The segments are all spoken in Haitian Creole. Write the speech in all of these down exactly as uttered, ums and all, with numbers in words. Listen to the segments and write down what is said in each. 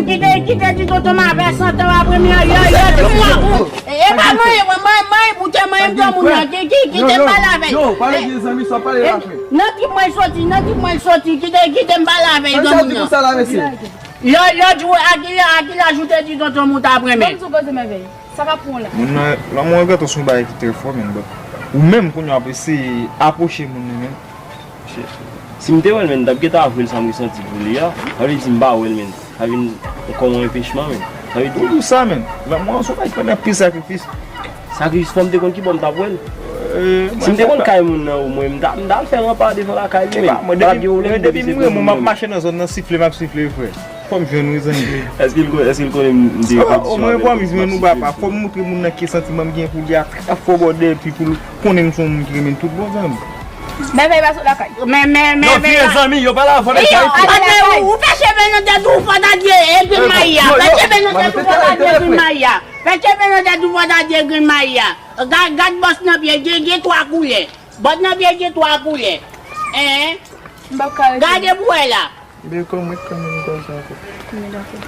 Kite, kite di tonton m avè santan w ap renmen an, yo, yo, di mwen. E, e pa manyen, mwen, mwen, mwen, pou te manyen m granmoun nan, ki, ki, kite m pale avè l. Yo, pale byen zanmi, sa pale la, frè. Nan trip mwen soti, nan trip mwen soti, kite, kite m pale avè l granmoun nan. Yo, yo, di w, a ki lè, a ki laj ou te di tonton m ou t ap renmen? Ban m di w koze mèvèy. Sa k ap pran w la? Moun nan, lanmou an gentan se yon bagay ki trè fò, men, but ou menm kounye a w ap eseye apwoche moun nan, men. Si m te wè l, men, m t ap gentan avwe l sa m resanti pou li a. Sa vle di m pa wè l, men. Sa vin kòm yon anpechman, men. Sa vle di. Ou di sa, men. Lanmou an se yon bagay ki mande anpil sakrifis. Sakrifis, fò m te konn ki bò m t ap wè l. Si m te konn kay moun nan, omwen, m ta, m ta al fè ranpa devan lakay li, men. Pa t ap gen pwoblèm, depi m renmen w, m ap mache nan zòn nan, sifle m ap sifle, frè. Fò m jwenn ou, zanmi. Èske l kon-, èske l konnen m te gen kondisyon avè l? Omwen, pwomiz, men nou papa. Fò m montre moun nan ki santiman m gen pou li a trè fò bòdè, epi pou l konnen m se yon moun ki renmen l tout bon, zanmi. Mèvèy pa sot lakay. Men, men, men, non, men, vye zanmi, yo pa la, fò nèg sa. Yo, atè, ou, ou fè cheve nan tèt ou, fò ta di, e, grenn mayi a. Fè cheve nan tèt ou, fò ta di, e, grenn mayi a. Fè cheve nan tèt ou, fò ta di, e, grenn mayi a. Gad, gad bòs nan pye, gen, gen twa koulè. Bòs nan pye, gen twa koulè. Hein? M p ap ka rete. Gade pou wè la. Beko, mwen kanmenm konsa ankò. Men dakò.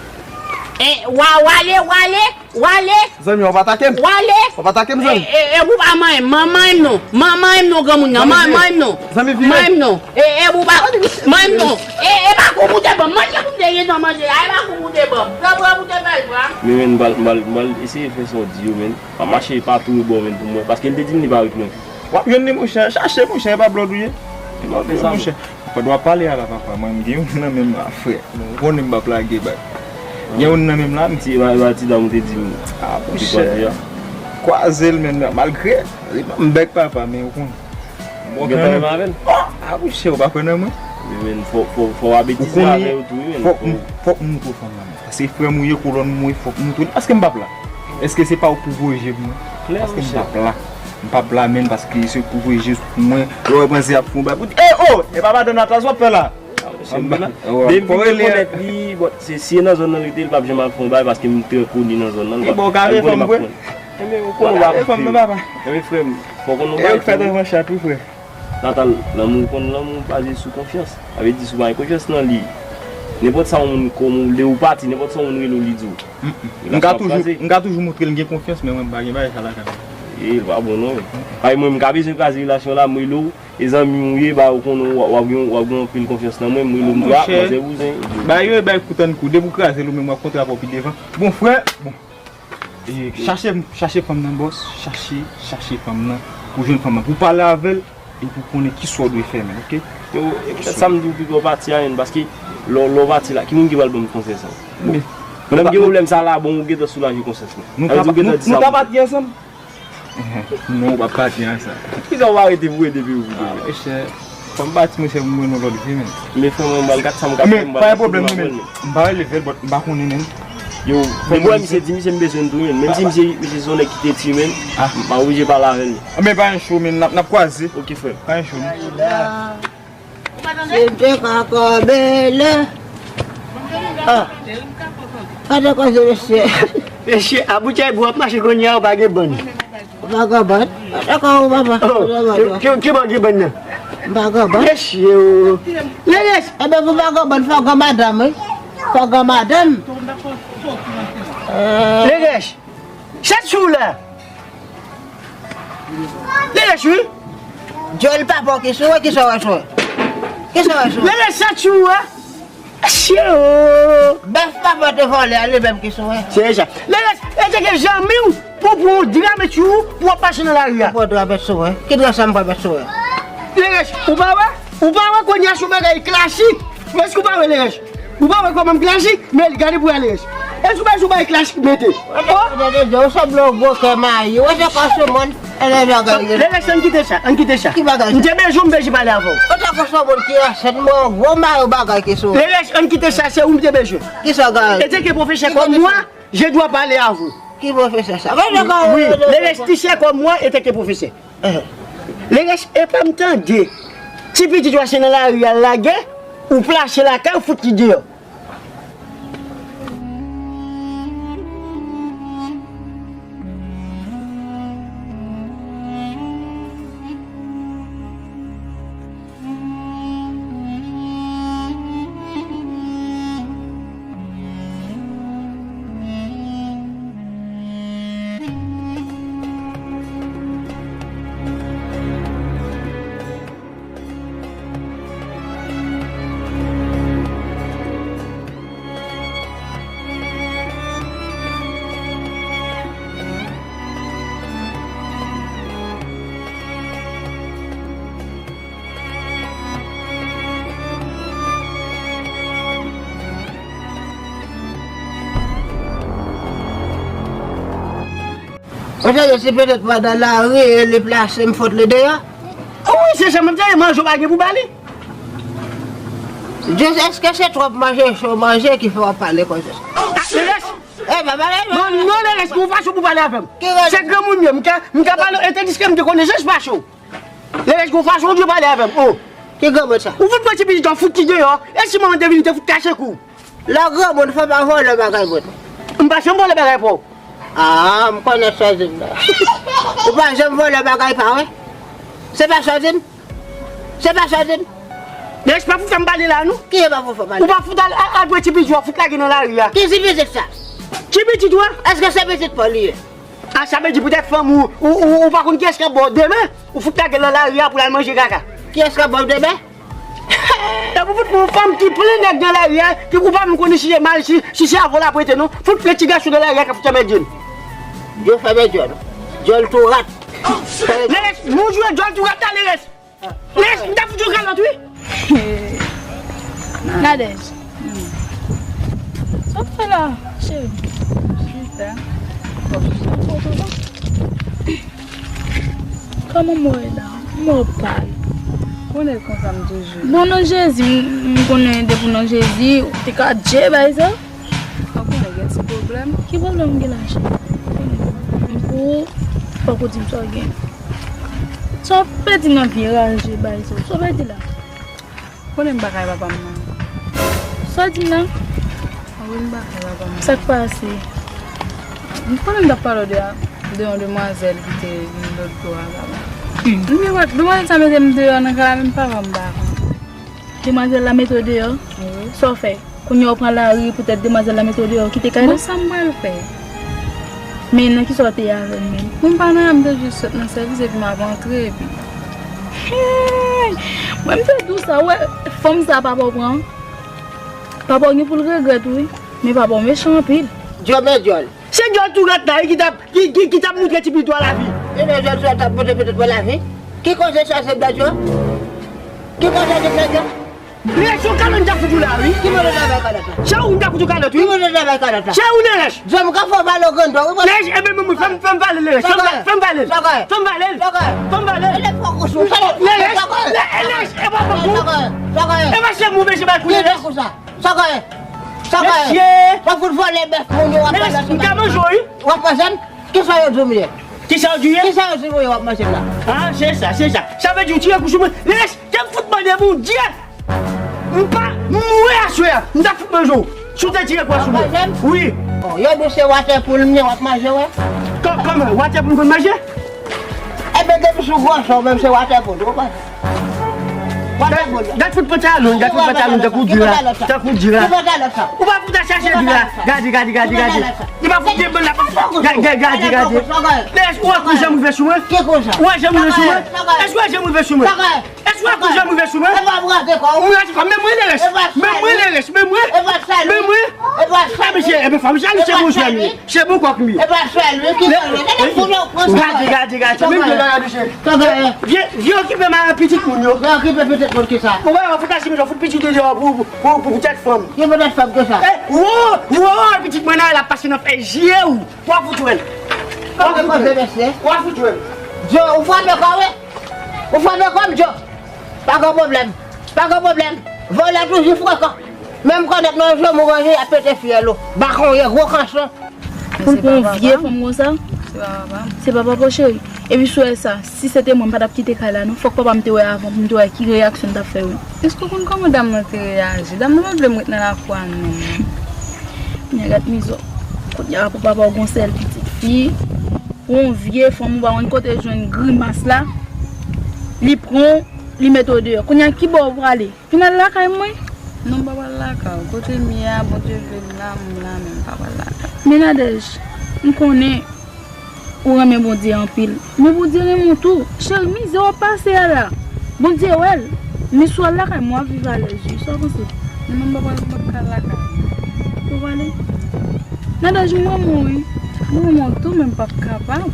E, wa, wale, wale, wale. Zanmi, w ap atake m? Wale. W ap atake m, zanmi? E, e, e, ou pa manyen m, manyen m non. Manyen m non, granmoun nan. Manyen m non. Zanmi, vire. Manyen m non. E, e, ou pa, manyen m non. E, e, pa kou pou te ban m. Manje pou m te gentan manje la. E pa kou pou te ban m. Pran, pran pou te bèl, pran. Men, men, m pral, m pral, m pral eseye fè sa w di yo, men. M ap mache pa tou bò, men, pou mwen. Paske l te di m li pa avèk mwen. W ap jwenn li, monchè. Chache, monchè, e pa blòd ou ye. E pa blòd, monchè. Fò w ap pale a la, papa. Mwen, m gen youn nan men m la, frè. Bon, ou konnen m p ap lage bay. Gen youn nan men m la, m di. Ti, e pa, e pa ti dam ou te di m. Ah, monchè. Kwaze l, men, malgre m bèk papa, men ou konnen. Bon, kanmenm. Ou gen pwoblèm avè l? Ah, monchè, ou pa kwè nan mwen? Wi, men, fò, fò, fò w ap betize avè yo tou, wi, men. Fòk m, fòk m montre w fanm nan, men. Paske frè m ou ye, kolòn m ou ye, fòk m montre w. Paske m p ap la. Èske se pa ou k pou voye je pou mwen? Paske m p ap la. M p ap la, men, paske se ou k pou voye je pou mwen. Lè w wè manzè ap fè yon bagay, pou di, "Eh, oh, e pa madanm Atlas w ap fè la?" Depi m te konèt li, bon, se, si e nan zòn nan li te, li p ap janm al fè yon bagay, paske m trè koni nan zòn nan, li p ap, li konnen m ap pran. Enben, ou konnen w ap fè fanm nan, papa. Enben, frè m, fò w konn yon bagay tou. Natal, lanmou, ou konn lanmou baze sou konfyans. Sa vle di, si w pa gen konfyans nan li, nenpòt sa yon moun, kòm ou vle ou pati, nenpòt sa yon moun rele w, li di w. M ka toujou, m ka toujou montre l m gen konfyans, men mwen m pa gen bagay sa lakay mwen. E, l pa bon non. Paske mwen, m ka bezwen kraze relasyon la, m rele w, e zanmi w ye, ba ou konnen w, w ap gen, w ap gen anpil konfyans nan mwen, m rele w, m di w, a, manzè bouzen. Ba yo e bay kou tann kou, depi w kraze l ou menm w ap kontre avè w pi devan. Bon, frè, bon. E, chache, chache fanm nan, bòs. Chache, chache fanm nan. Pou jwenn fanm nan. Pou pale avè l, e pou konnen ki sa w dwe fè, men, oke? Yo, sa m di w, pito w pati a, men, paske lè w, lè w pati la, ki moun ki pral ban m konsèy sa? Bon. Pandan m gen pwoblèm sa la, bon, ou gentan soulaje konsyans mwen. Nou ka pati ansanm? Non, w p ap pati ansanm. Kisa w pa rete pou ede pi ou pito? Ah, monchè. Fò m pati, monchè, pou m jwenn yon lòt vi, men. Men frè mwen, m pral gad sa m ka fè, m pral pati pou m ap wè l, men. M pa rele fè l, but m pa konnen, men. Yo, depi wè misye di misye m bezwen l tou, men. Menm si misye, misye se yon nèg ki teti, men. Ah. M pa oblije pale avè l. Men pa gen cho, men, n ap, n ap kwaze. Oke, frè. Pa gen cho, men. Se te ka kòbe la. Ah. Gade koze mesye. Mesye, a boutèy bwa ap mache kounye a, ou pa gen bann. Vagabon. Dakò, papa. Oh, ki, ki, ki bò ki bann nan? Vagabon. Mesye, oh. Leres. Enben, pou vagabon, fò gran madanm, wi. Fò gran madanm. Leres. Sa sou la. Leres, wi. Djòl papa w ki sou, ki sa w wè sou? Ki sa w wè sou? Leres, sa sou, wi. Mesye, oh. Bèf papa te vòlè a, li menm ki sou, wi. Se sa. Leres, e te gen zanmi w pou, pou dra met sou ou, pou w ap mache nan lari a. Pou dra met sou, wi. Ki dra sa m pral met sou, wi? Leres, ou pa wè? Ou pa wè kounye a se yon bagay klasik? Èske ou pa wè, Leres? Ou pa wè kòman m klasik? Men gade pou wè, Leres. Èske ou pa wè se yon bagay klasik mete? Oh! Ou sanble yon gwo kè mayi. Ou wè se kò sou moun. Leres, ann kite sa, ann kite sa. Ki bagay sa? M te bezwen, m bezwen pale avè w. Ou ta konn se yon moun ki ansent, mwen, gwo mayo bagay ki sou. Leres, ann kite sa, se ou m te bezwen. Ki sa, gay? Etanke pwofesè kòm mwen, je dwa pale avè w. Ki pwofesè sa? Wi, Leres, ki sè kòm mwen, etanke pwofesè. Leres, epa m tande. Ti pitit ou a se nan lari a l lage, ou plase lakay, ou fout li deyò. Ou tande si petèt pandan lari e li plase m fout li deyò? Wi, se sa m ap di, manje w pa gen pou ba li. Jis èske se twòp manje cho manje ki fè w ap pale konsa? Ah, Lelès! Eh, pa pale non, non, Lelès, gon fason pou pale avè m. Se granmoun m ye, m ka, m ka pale, e tandiske m te konnen jis fason. Lelès, gon fason ou dwe pale avè m, oh. Ki granmoun sa? Ou fout pran ti pitit ou fout ki deyò, e si manman te vini, te fout kache kou. Lè w granmoun, fò w pa vòlè bagay moun. M pa janm vòlè bagay pa w. Ah, m konnen sa w di m nan. Ou pa janm vòlè bagay pa w, wi. Se pa sa w di m? Se pa sa w di m? Lelès, pa fout fè m pale la, non. Ki e pa fout fè w pale? Ou pa fout al, al, al pran ti pitit ou a, fout lage nan lari a. Ki ti pitit sa? Ti pitit ou a? Èske se pitit pa w li ye? Ah, sa vle di poutèt fanm ou, ou, ou, ou pa konn kiyès k ap ba w demen, ou fout lage l nan lari a pou l al manje kaka. Kiyès k ap ba w demen? Epi ou fout pran yon fanm ki plen nèg nan lari a, ki ou pa menm konnen si se mal, si, si se avè w l ap rete non. Fout plen ti gason nan lari a k ap fout fèmen djòl. Yo fèmen djòl. Djòl tou rat. Lelès, nou jwe djòl tou rat la, Lelès. Lelès, m ta fout yon kalòt, wi. Nadège. Sa w ap fè la, cheri? Chita. Kòman mwen la? Mwen pal. Konnen konsa m toujou. Bon, nan Jezi, m, m konnen depi w nan Jezi, ou te ka dje bay sa. Ou konnen gen ti pwoblèm. Ki pwoblèm w gen la, cheri? M pou ou, fòk ou di m sa w gen. Sa w ap pèdi nan vye raje bay sa? Sa w pèdi la? Konnen m pa kay papa m nan. Sa w di m nan? Wi, m pa kay papa m nan. Sa k pase? M konnen m t ap pale w de, de yon demwazèl ki te vin lòt bò a la. Hmm. M gen wè, demwazèl sa mete m deyò nan kay la, menm papa m pa konn. Demwazèl la mete w deyò? Wi. Sa w fè? Kounye a w pran lari poutèt demwazèl la mete w deyò, w kite kay la? Bon, sa m pral fè? Men nan kisa w te ye avè l menm? Mwen pa nan anyen, m te jis sot nan sèvis epi m ap antre epi. Hey! Mwen m te di w sa, w wè fanm sa papa w pran. Papa w gen pou l regrèt wi, men papa w mechan anpil. Djòl men djòl. Se djòl tou rat la wi ki t ap, ki, ki, ki t ap moutre ti pitit ou a lavi. E men djòl tou rat t ap moutre pitit mwen lavi. Ki koze sa se blan djòl? Ki koze se blan djòl? Lelès, yon kalòt m ta fout ou la, wi. Ki mòde travay kalòt la? Se ou m ta fout ou kalòt, wi. Ki mòde travay kalòt la? Se ou, Lelès. Zòm ka fò pale w grandwa, wi. Lelès, ebyen, mwen, mwen, fè m, fè m pale, Lelès. Fè m pale, fè m pale. Fè m pale. Lelès, Lelès, e pa pou ou. Lelès, e pa se move se bay kou, Lelès. Sa kòrèk. Sa kòrèk. Mesye. W ap fout vòlè bèf moun yo, w ap pale sou m. Lelès, m ka manje w, wi. W ap manje m? Kisa yo di w ye? Kisa yo di w ye? Kisa yo di w ye w ap manje m la? Ah, se sa, se sa. Sa vle di w tire kou sou mwen. Lelès, te m fout mande Bondye. M pa, m mouri aswè a. M ta fout manje w. Si w te tire kou a sou mwen. W ap manje m? Wi. Oh, yo di w se watè poul m ye, w ap manje, wè. Kò-, kòman? Watè poul m konn manje? Ebyen, depi sou gwòso w menm, se watè poul, ou konprann? Watè poul. Dat fout pantalon, dat fout pantalon, tankou dira, tankou dira. Ki pantalon sa? Ou pa fout al chache dira. Gade, gade, gade, gade. Li pa fout gen bon la. Gade, gade, gade, gade. Lelès, ou wè kou jan m rive sou mwen? Ki kou sa? Ou wè jan m rive sou mwen? Èske ou wè jan m rive sou mwen? Èske w wè kou jan m rive sou mwen? M rache kò m, men mwen Lelès. Men mwen Lèlès, men mwen. Men mwen. Ah, mesye, ebyen, fanm sa li se bon jwè m ye. Se bon kòk m ye. Gade, gade, gade. Men mwen la, mesye. Vye, vye okipe madan pitit moun yo. Vye okipe pitit moun ki sa? Ou wè, ou fout lage pitit, ou fout pitit yo deyò pou, pou, pou, pou tèt fanm. Ki pou tèt fanm ki sa? Eh, wo, wo, pitit mwen la, l ap pase nan fè je w. W ap fout wè l. W ap fout wè l. W ap fout wè l. Djo, ou frape kò w wi. Ou frape kò m, Djo. Pa gen pwoblèm. Pa gen pwoblèm. Vòlè toujou frekan. Menm kònèt nan je m ou ranje, y ap pete fyèl ou. Bakonye, gwo kanson. Pou l pran yon vye fanm konsa? Se pa papa m. Se pa papa w, cheri. Epi si w wè sa, si se te mwen, m pa t ap kite kay la non. Fòk papa m te wè avan pou m te wè ki reyaksyon l t ap fè, wi. Èske w konn kòman dam nan te reyaji? Dam nan pa t vle m ret nan lakou a non. Nèg ak mizò. Kounye a pou papa w gon sèl pitit fi. Ou yon vye fanm, ou pa konn kote l jwenn grimas la. Li pran w, li mete w deyò. Kounye a ki bò w prale? Vin al lakay mwen. Non, m pa pral lakay ou. Kote m ye a, Bondye vle m la, m la, men m pa pral lakay ou. Men Nadège, m konnen ou renmen Bondye anpil. Men Bondye renmen w tou. Cheri, mizè w ap pase a la, Bondye wè l. Men si w al lakay mwen, w ap viv alèz, wi. Sa w panse? Non, non, m pa pral, m p ap ka al lakay ou. Ou prale? Nadège, m renmen w, wi. M renmen w tou, men m p ap kapab.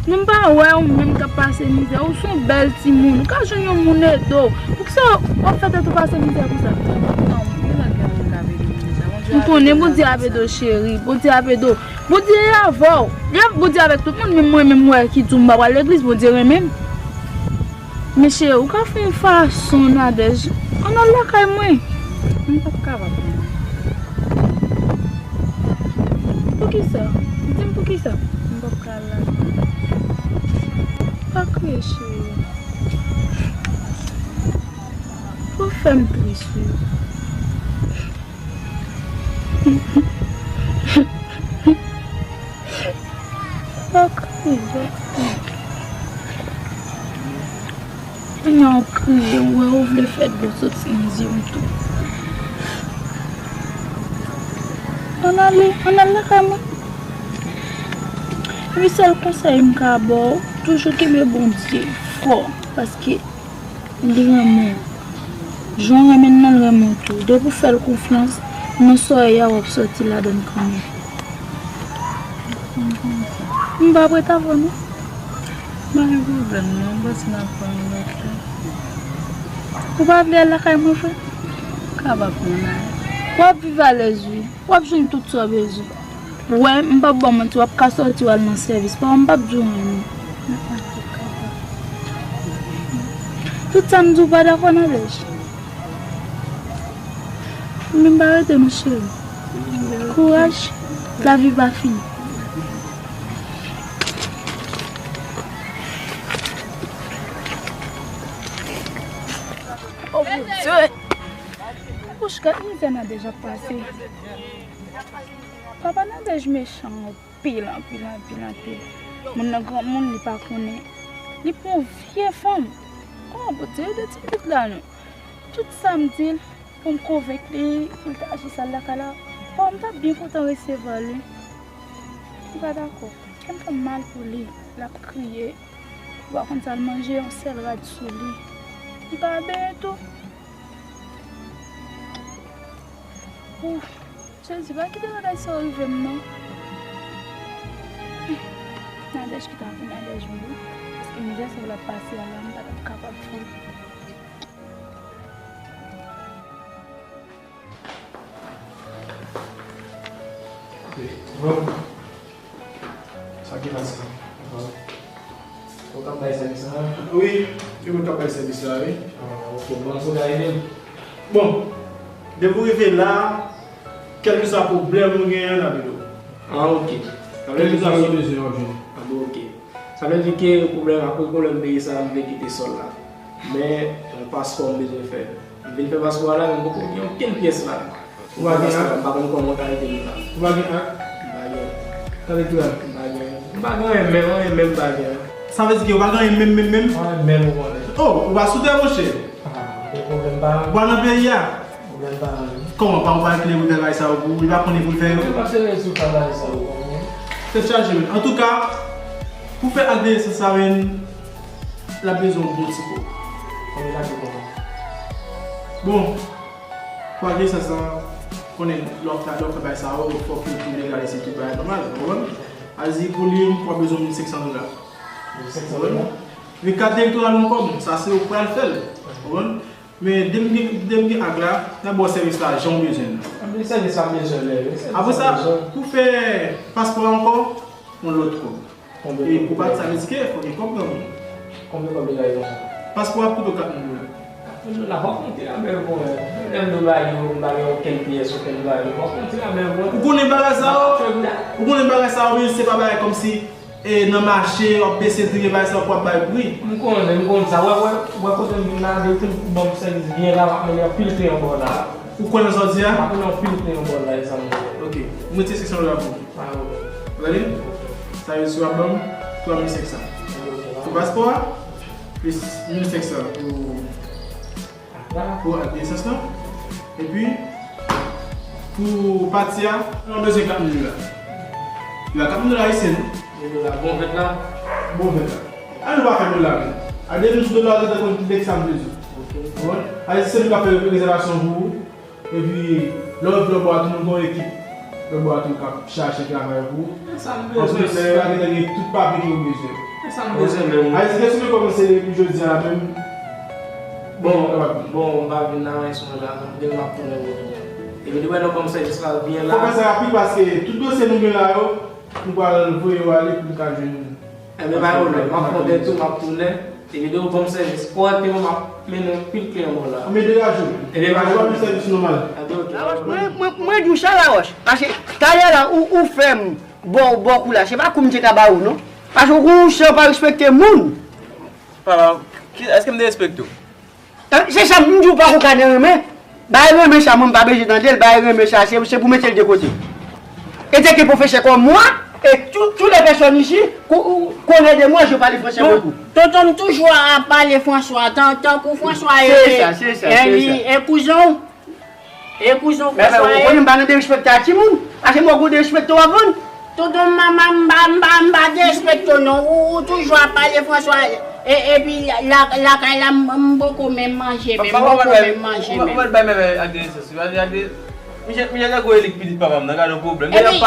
Men m pa wè ou menm k ap pase mizè. Ou se yon bèl timoun. Ou ka jwenn yon moun ede w. Poukisa w ap fè tèt ou pase mizè konsa? Non, m gen lòt moun k ap ede m deja. Bondye ap ede m. M konnen Bondye ap ede w, cheri. Bondye ap ede w. Bondye avè w. Lè Bondye avèk tout moun, menm mwen menm wè ki di w m pa pral legliz, Bondye renmen m. Men cheri, ou ka fè yon fason, Nadège. Ann al lakay mwen. M p ap kapab. Poukisa? Di m poukisa? M p ap ka al lakay. Pa kriye, cheri. Ou fè m tris, wi. Pa kriye, pa kriye. Kounya w ap kriye, ou wè ou vle fè dlo soti nan zye m tou. Ann ale, ann al lakay mwen. Epi sèl konsèy m ka ba w, toujou kenbe Bondye fò, paske li renmen w. Jan w renmen l nan, l renmen w tou. Depi w fè l konfyans, nan sòrèy a w ap sòti ladan l kanmenm. M pa prèt avè w non. M pa gen pwoblèm non, m panse n ap pran yon lòt lè. Ou pa vle al lakay mwen vre? Kapab mwen ale. W ap viv alèz wi. W ap jwenn tout sa w bezwen. Ou wè, m p ap ba w manti, w ap ka sòti w al nan sèvis pa w, m p ap di w anyen non. Tout sa m di w pa dakò Nadège. Men m pa rete non cheri. Kouraj, lavi pa fini. Oh mon Dieu! Wouch, gad mizè Nadège ap pase. Papa Nadège mechan anpil, anpil, anpil, anpil. Moun nan granmoun, li pa konnen. Li pran vye fanm. Oh, Bondye, ede ti pitit la non. Tout sa m di l, pou m konvenk li, pou l ta achte sal lakay la, oh, m t ap byen kontan resevwa l, wi. Li pa dakò. Kè m fè m mal pou li. L ap kriye. Ou pa konn sa l manje, yon sèl rad sou li. Li pa benyen tou. Ouf, Jezi, pa kite bagay sa yo rive m non. Nadège ki ta pou Nadège wi. Paske mizè sa yo l ap pase a la, m pa t ap kapab fè l. Bon. Sa ki pase? Ou k ap bay sèvis la? Wi, se mwen k ap bay sèvis la, wi. Ah, ok. Bon, se ou k ap ede m. Bon, depi w rive la, kèlkeswa pwoblèm ou genyen, n ap ede w. Ah, ok. Kèlkeswa sa w bezwen, w ap jwenn. Ah, bon, ok. Sa vle di ke pwoblèm, akoz pwoblèm peyi sa, m vle kite sòl la. Men, yon paspò m bezwen fè. M vin fè paspò a la, men m poko gen okenn pyès la. Ou pa gen ak? M pa konn kòman w ka ede m la. Ou pa gen ak? M pa gen. Sa vle di ak? M pa gen. M pa gen anyen menm, anyen menm m pa gen. Sa vle di ke ou pa gen anyen menm, menm, menm? Anyen menm ou konnen. Oh, ou pa sou tè, monchè? Ah, gen pwoblèm pa. Ou pa nan peyi a? Pwoblèm pa anyen. Kòman, pa ou pa kle pou fè bagay sa yo pou ou? Li pa konnen pou l fè yo? Mwen pa se reyisi w fè bagay sa yo pou mwen. Tèt chaje, men. Antouka, pou fè ak de nesans sa, men, l ap bezwen yon bon ti kòb. Konbyen l ap bezwen? Bon, pou ak de nesans lan, konnen lè w ap fè, lè w ap fè bagay sa yo, fòk yo tou legal isi, tout bagay nòmal, ou konprann? A di pou li, w ap bezwen mil senk san dola. Mil senk san dola? Men kat elektoral mwen kòm, sa se ou k pral fè l, ou konprann? Men depi gen, depi gen ak la, n ap ba w sèvis la jan w bezwen l. Anpil sèvis la bezwen lè, wi. Apre sa, pou fè paspò a ankò, yon lòt kòb. Konbyen kòb? E pou pati sa, vle di ke fòk gen kòb nan men w. Konbyen kòb li ka ye konsa? Paspò a koute w kat mil dola. Kat mil dola, fòk yon ti labèl pou mwen. Menm dola yo, m pa gen okenn pyès, okenn bagay. Fòk yon ti labèl pou mwen. Ou konnen bagay sa yo? Ou konnen bagay sa yo, men se pa bagay kòmsi E nan mache, w ap bese pri, bagay sa yo pou w ap bay pri. M konnen, m konn sa. Wè, wè, wè kote m vin la, depi w ban m sèvis byen la, m ap mennen anpil kle anba w la. Ou kwè nan sa w di a? M ap mennen anpil kle anba w la, e sa m konnen. Ok. M retire senk san dola pou ou. Pa gen pwoblèm. Ou tande? Sa vle di w ap ban m twa mil senk san. Pou paspò a, plis mil senk san pou Pou ak de nesans lan. Epi, pou pati a, nou bezwen kat mil dola. Dola, kat mil dola ayisyen, non? Mil dola, bon vèt la? Bon vèt la. A nou pa fè dola, men. A de nou sou dola, ou gentan konn ki nèg sa m bezwen. Ok. Ou konprann? A di se nou k ap fè rezèvasyon pou ou. Epi, lè w, lè w bò a tou, nou gen yon ekip. Lè w bò a tou k ap chache travay pou ou. E sa m bezwen, men. Anplis, lè a gentan gen tout papye ke w bezwen. E sa m bezwen, men. A di, depi w kòmanse depi jodi a la menm, Bon, bon, m pa vin nan anyen sou mwen la, demen m ap tounen wout mwen. Epi depi lè w ban m sèvis la byen la. Fò fè sa rapid paske tout dosye nou gen la yo, M pral voye w ale pou m ka jwenn. Enben, pa gen pwoblèm. M ap fè yon detour, m ap tounen. Epi depi w ban m sèvis kòrèkteman, m ap mennen yon pil kliyan bò la. Konbyen de raje w? Ebyen, pa gen pwoblèm. Sèvis nòmal. Enben, oke. Mwen, mwen, mwen di w sa, Lawòch. Paske talè la, ou, ou fè m bò, bò kou la. Se pa kou m te ka ba ou, non. Paske ou gon jan w pa respekte moun. Papa, ki, èske m derespekte w? Eh, se sa m di w, pako ka nan renmen. Bay renmen sa, mwen m pa bezwen tande l, bay renmen sa, se, se pou mete l de kote. E te ke pwofesè kòm mwen, e tout, tout lè pèsòn isi, ko-, ou, konnen de mwen, je pale franse bokou. Tonton m toujou ap pale Franswa, tan, tankou Franswa e, se sa, se sa, e, se li, sa. E kouzen w. E kouzen w Franswa e. Ou konnen m pa nan derespekte a timoun. A se mwen ou derespekte w ap vann. Tonton, m pa, m pa, m pa, m pa derespekte w non. Ou, ou toujou ap pale Franswa. E, epi la, la, lakay la, m, m poko menm manje, men m poko menm manje, men. Ou mèt bay mèvèy ak de nesans, wi. Misye, misye nan gwo elik pitit papa m nan, gade yon pwoblèm. Epi,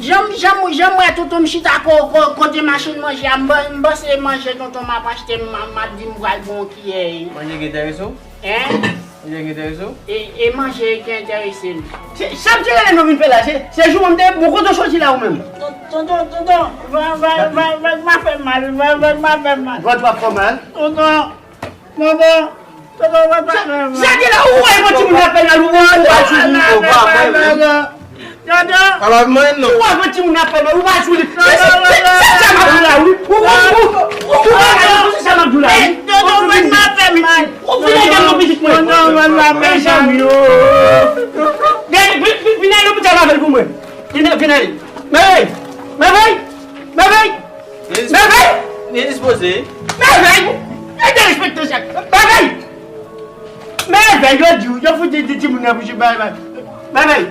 jan, jan, jan m wè tonton m chita ko, ko, kote machin manje a, m ban, m panse manje tonton m ap achte, m, m ap di m pral bon kiyè. Manje ki enterese w? Hein? Manje ki enterese w? E, e manje ki enterese m. Se, sa m te rele nou vin fè la, se, se jou m te, bon, kote w soti la ou menm? Ton-, tonton, tonton, vag, vag, vag, vag m ap fè m mal, vag, vag m ap fè m mal. Vant w ap fè w mal? Tonton, tonton, tonton, vant m ap fè m mal. Sa, sa te la, ou wè yon timoun ap fè mal, ou wè, ou wè, ou wè. Ala mwen non. Ou pa vant timoun ap fè mal, ou pa sou li. Se, se, se, se sa m ap di w la, wi. Ou, ou, ou, ou, ou pa vant timoun, se sa m ap di w la, wi. Tonton, vant m ap fè m mal. Ou vin ede m non pitit mwen. Tonton, vant m ap fè m mal. Mezanmi, oh. Vin, vin, vin, vin al lopital avè l pou mwen. Vin, vin ale. Mèvèy! Mèvèy! Mèvèy! Mèvèy! Li endispoze. Mèvèy! Mèvèy! Mèvèy! Mèvèy! Yo di w, yo fout di, di timoun nan pou jwe bay, bay. Mèvèy!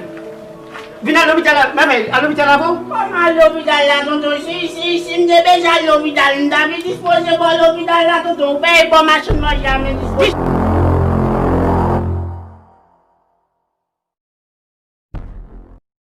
Vin al lopital la, Mèvèy, al lopital la pou ou? Kòman al lopital la, tonton? Si, si, si m te bezwen al lopital, m t ap endispoze bò lopital la, tonton. Ou peye bò machin manje a, m endispoze.